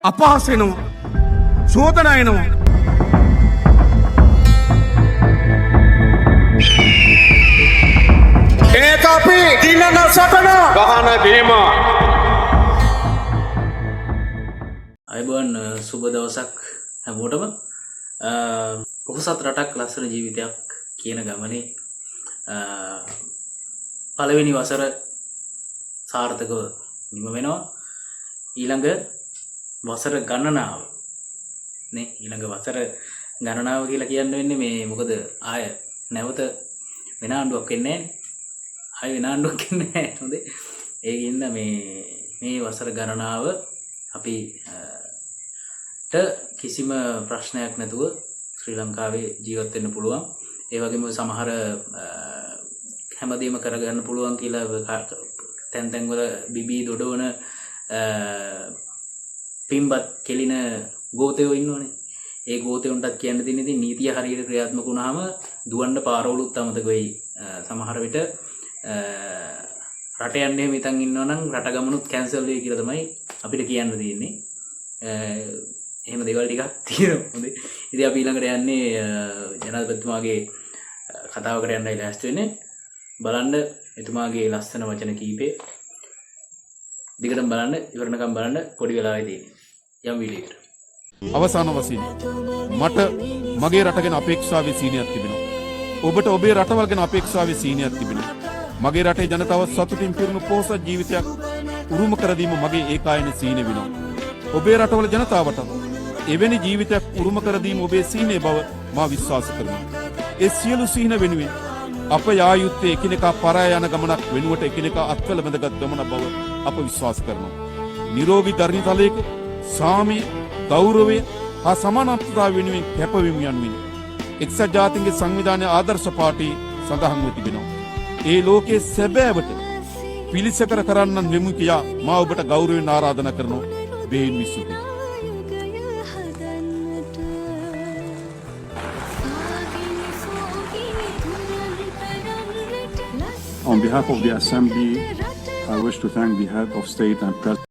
අපහාස වෙනවා. චෝදනා එනවා. ඒක අපි දිනන සටන ගහන ගේම. ආයුබෝවන්, සුබ දවසක් හැමෝටම. පොහොසත් රටක් ලස්සන ජීවිතයක් කියන ගමනේ පළවෙනි වසර සාර්ථකව නිම වෙනවා. ඊළඟ වසර ගණනාව නේ, ඊළඟ වසර ගණනාව කියලා කියන්න වෙන්නේ මේ මොකද ආය නැවත වෙන ආණ්ඩුවක් වෙන්නේ නැහැ. ආය වෙන ආණ්ඩුවක් වෙන්නේ නැහැ. හොඳේ, ඒකින්ද මේ මේ වසර ගණනාව අපි ට කිසිම ප්‍රශ්නයක් නැතුව ශ්‍රී ලංකාවේ ජීවත් වෙන්න පුළුවන්. ඒ වගේම සමහර හැමදේම කරගන්න පුළුවන් කියලා තැන් තැන්වල බිබී දොඩවන පින්බත් කෙලින ගෝතයෝ ඉන්නවනේ. ඒ ගෝතයොන්ටත් කියන්න තියෙන ඉතින් නීතිය හරියට ක්‍රියාත්මක වුණාම දුවන්න පාරවලුත් අමතක වෙයි. සමහර විට රට යන්න එහෙම හිතන් ඉන්නවා නම් රට ගමනුත් කැන්සල් වෙයි කියලා තමයි අපිට කියන්න තියෙන්නේ. එහෙම දේවල් ටිකක් තියෙනවා. හොඳේ. ඉතින් අපි ඊළඟට යන්නේ ජනාධිපතිතුමාගේ කතාවකට යන්නයි ලෑස්ති වෙන්නේ. බලන්න එතුමාගේ ලස්සන වචන කීපේ. දිගටම බලන්න, ඉවරනකම් බලන්න, පොඩි වෙලාවයි තියෙන්නේ. යම් වීඩියෝ එකට. අවසාන වශයෙන් මට මගේ රට ගැන අපේක්ෂාවේ සීනයක් තිබෙනවා. ඔබට ඔබේ රටවල් ගැන අපේක්ෂාවේ සීනයක් තිබෙනවා. මගේ රටේ ජනතාව සතුටින් පිරුණු පොහොසත් ජීවිතයක් උරුම කර දීම මගේ ඒකායන සීන වෙනවා. ඔබේ රටවල ජනතාවට එවැනි ජීවිතයක් උරුම කර දීම ඔබේ සීනය බව මා විශ්වාස කරනවා. ඒ සියලු සීන වෙනුවෙන් අප යා යුත්තේ එකිනෙකා පරා යන ගමනක් වෙනුවට එකිනෙකා අත්වල බැඳගත් ගමනක් බව අප විශ්වාස කරනවා. නිරෝගී ධරණී තලයක සාමය, ගෞරවය හා සමානත්වතාව වෙනුවෙන් කැපවීම යනුවෙන් එක්සත් ජාතීන්ගේ සංවිධානයේ ආදර්ශ පාඨයේ සඳහන්ව තිබෙනවා. ඒ ලෝකයේ සැබෑවට පිළිසකර කරන්නන් වෙමු කියා මා ඔබට ගෞරවයෙන් ආරාධනා කරනවා. බෙහෙවින්ම ස්තුතියි. On behalf of the Assembly, I wish to thank the Head of State and President